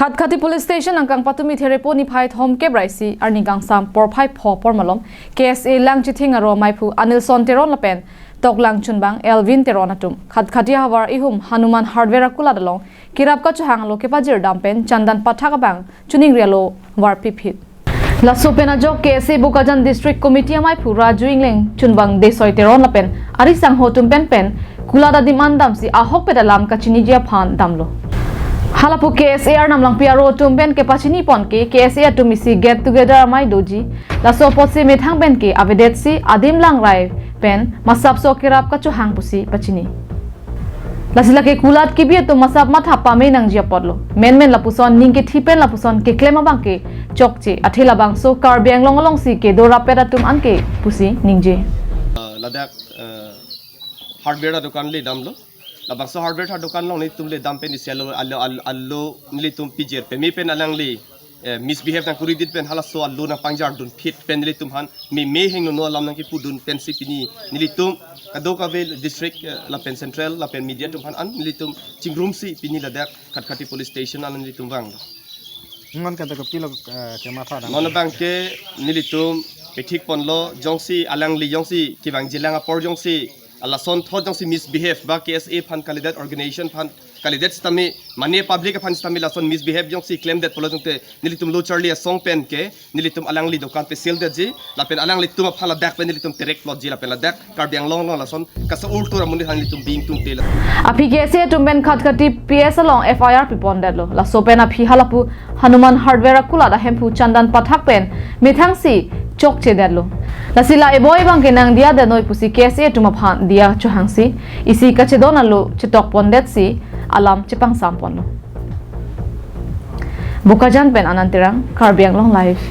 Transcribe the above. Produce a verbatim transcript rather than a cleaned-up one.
Khatkhati Police Station angkang patumi Therepo niphai thomkep ra isi arni kangsam porphai pho apor malom K S A Langchithing aro maiphu Anilson Teron lapen toklang chunbang Elvin Teron atum Khatkhati havar ihum Hanuman Hardware akulat along kerap kachohang alo kepajir dam pen chandan pathak abang choningri alo varpi phit. Laso pen ajok K S A Bokajan District Committee amaiphu Raju Engleng chunbang Desoi Teron lapen ari sangho atum pen pen kulat adim an damsi ahokpet alam kachiniji aphan damlo. Halapu K S A arnam langpi aro atum pen kepachini pon ke K S A atum isi get together amei doji, laso apotsi methang pen ke avedetsi adim langrai pen masapso kerap kachohang pusi pachini. Lasi lake kulat kebi atum masap matha pame nangji apotlo. Menmen lapuson ning kethi pen lapuson keklem abang ke chokche. Athe labangso Karbi Anglong alongsi kedo rapet atum an ke pusi ningje. Uh, ladak, uh, hardware adukan le damlo. Labangso hardware adukan along nelitum le dam pen isi alo, alo, alo, alo nelitum pijir peme pen alangli, eh, misbehave nangkuri dit pen halaso alo nangpangjar dun phit pen nelitum aphan meme hingno no alam nangkipudun pensi pini nelitum kadokave district, eh, lapen central lapen media atum aphan an nelitum chingrumsi pini ladak Khatkhati Police Station an nelitum vanglo. Non kata kopilo, eh, kematha dam. Non abang ke nelitum pethik ponlo jongsi alangli jongsi kevangjilang apor jongsi alason thot jongsi misbehave ba K S A aphan kalidet organization aphan kalidet sitame mane public aphan sitame lason misbehave jongsi klemdet pulo jongte nelitum lo charli asong pen ke nelitum alangli dokan pe seal detji lapen alanglitum aphan ladak pen nelitum terek plotji lapen ladak Karbi Anglong along lason kasa ultur amonit aphan nelitum bing tungte la. Aphi K S A atum pen Khatkhati P S along F I R pipondetlo. Laso pen aphi halapu Hanuman Hardware akulat ahemphu chandan pathak pen methangsi chokchedetlo. Lasi la eboi abang ke nangdiya denoi pusi K S A atum aphan diya chohangsi isi kachedon alo chetok pondetsi alam chepangsam ponlo. Bokajan pen Anand Terang, Karbi Anglong Live.